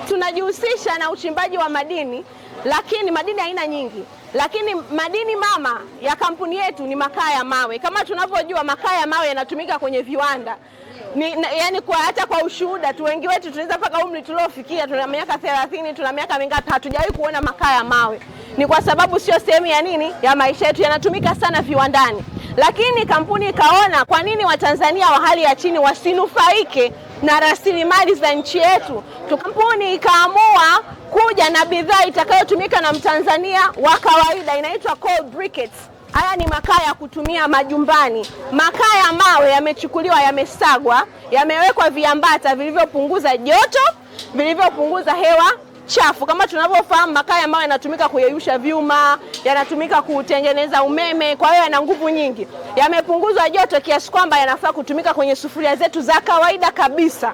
Tunajihusisha na uchimbaji wa madini, lakini madini aina nyingi, lakini madini mama ya kampuni yetu ni makaa ya mawe. Kama tunavyojua, makaa ya mawe yanatumika kwenye viwanda yani kwa hata kwa ushuhuda tu, wengi wetu tunaweza mpaka umri tuliofikia, tuna miaka 30, tuna miaka mingapi, hatujawahi kuona makaa ya mawe. Ni kwa sababu sio sehemu ya nini ya maisha yetu, yanatumika sana viwandani. Lakini kampuni ikaona kwa nini Watanzania wa hali ya chini wasinufaike na rasilimali za nchi yetu. Kampuni ikaamua kuja na bidhaa itakayotumika na Mtanzania wa kawaida, inaitwa coal briquettes. Haya ni makaa ya kutumia majumbani. Makaa ya mawe yamechukuliwa, yamesagwa, yamewekwa viambata vilivyopunguza joto, vilivyopunguza hewa chafu. Kama tunavyofahamu, makaa ya mawe yanatumika kuyeyusha vyuma, yanatumika kutengeneza umeme, kwa hiyo yana nguvu nyingi. Yamepunguzwa joto kiasi kwamba yanafaa kutumika kwenye sufuria zetu za kawaida kabisa.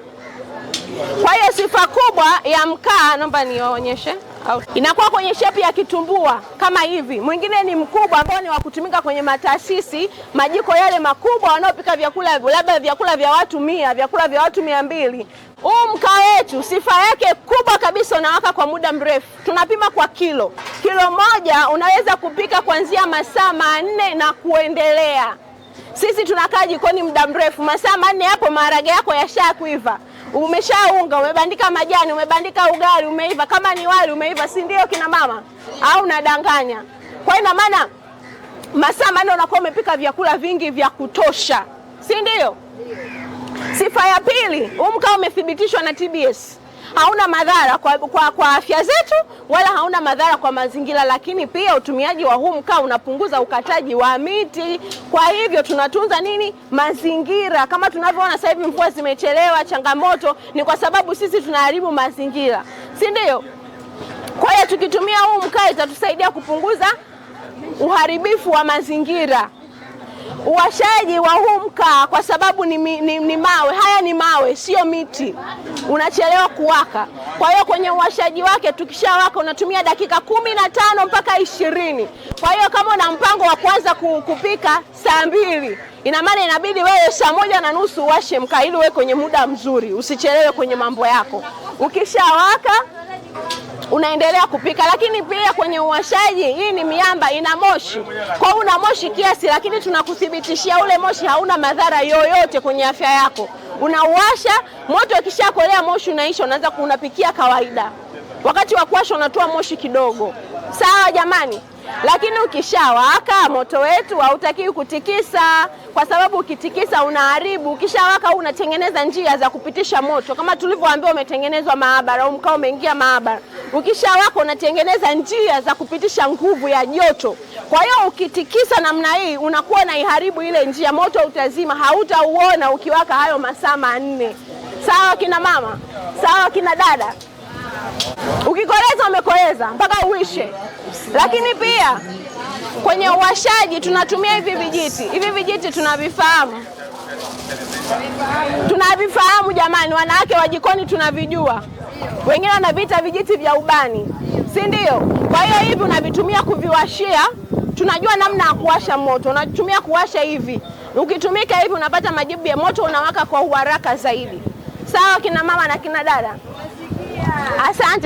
Kwa hiyo sifa kubwa ya mkaa, naomba niwaonyeshe. Inakuwa kwenye shepu ya kitumbua kama hivi. Mwingine ni mkubwa ambao ni wa kutumika kwenye mataasisi, majiko yale makubwa wanaopika vyakula, labda vyakula vya watu 100, vyakula vya watu 200. Huu mkaa wetu sifa yake kubwa kabisa, unawaka kwa muda mrefu. Tunapima kwa kilo. Kilo moja unaweza kupika kuanzia masaa 4 na kuendelea. Sisi tunakaa jikoni muda mrefu, masaa 4 hapo maharage yako yashakuiva. Umeshaunga, umebandika majani, umebandika ugali, umeiva. Kama ni wali umeiva, si ndio kina mama? Au nadanganya? Kwa hiyo ina maana masaa 4 unakuwa umepika vyakula vingi vya kutosha, si ndio? Sifa ya pili, huu mkaa umethibitishwa na TBS. Hauna madhara kwa afya zetu wala hauna madhara kwa mazingira, lakini pia utumiaji wa huu mkaa unapunguza ukataji wa miti. Kwa hivyo tunatunza nini? Mazingira. Kama tunavyoona sasa hivi mvua zimechelewa, changamoto ni kwa sababu sisi tunaharibu mazingira, si ndio? Kwa hiyo tukitumia huu mkaa itatusaidia kupunguza uharibifu wa mazingira. Uwashaji wa huu mkaa, kwa sababu ni mawe, haya ni mawe sio miti, unachelewa kuwaka. Kwa hiyo kwenye uwashaji wake tukishawaka unatumia dakika 15 mpaka 20. Kwa hiyo kama una mpango wa kuanza kupika saa 2, ina maana inabidi wewe saa 1:30 uwashe mkaa ili uwe kwenye muda mzuri, usichelewe kwenye mambo yako. Ukishawaka unaendelea kupika. Lakini pia kwenye uwashaji, hii ni miamba ina moshi. Kwa hiyo una moshi kiasi, lakini tunakuthibitishia ule moshi hauna madhara yoyote kwenye afya yako. Unauwasha moto, ukishakolea moshi unaisha, unaanza kuunapikia kawaida. Wakati wa kuwasha unatoa moshi kidogo. Sawa jamani? Lakini ukishawaka moto wetu hautakiwi kutikisa, kwa sababu ukitikisa unaharibu. Ukishawaka unatengeneza njia za kupitisha moto. Kama tulivyoambiwa umetengenezwa maabara, au mkaa umeingia maabara. Ukishawaka unatengeneza njia za kupitisha nguvu ya joto. Kwa hiyo ukitikisa namna hii unakuwa unaiharibu ile njia, moto utazima, hautauona ukiwaka hayo masaa 4. Sawa kina mama? Sawa kina dada? Ukikoleza umekoleza mpaka uishe. Lakini pia kwenye uwashaji tunatumia hivi vijiti. Hivi vijiti tunavifahamu. Tunavifahamu jamani, wanawake wa jikoni tunavijua. Wengine wanaviita vijiti vya ubani, si ndio? Kwa hiyo hivi unavitumia kuviwashia. Tunajua namna ya kuwasha moto. Unatumia kuwasha hivi. Ukitumika hivi unapata majibu ya moto unawaka kwa uharaka zaidi. Sawa kina mama na kina dada? Asante.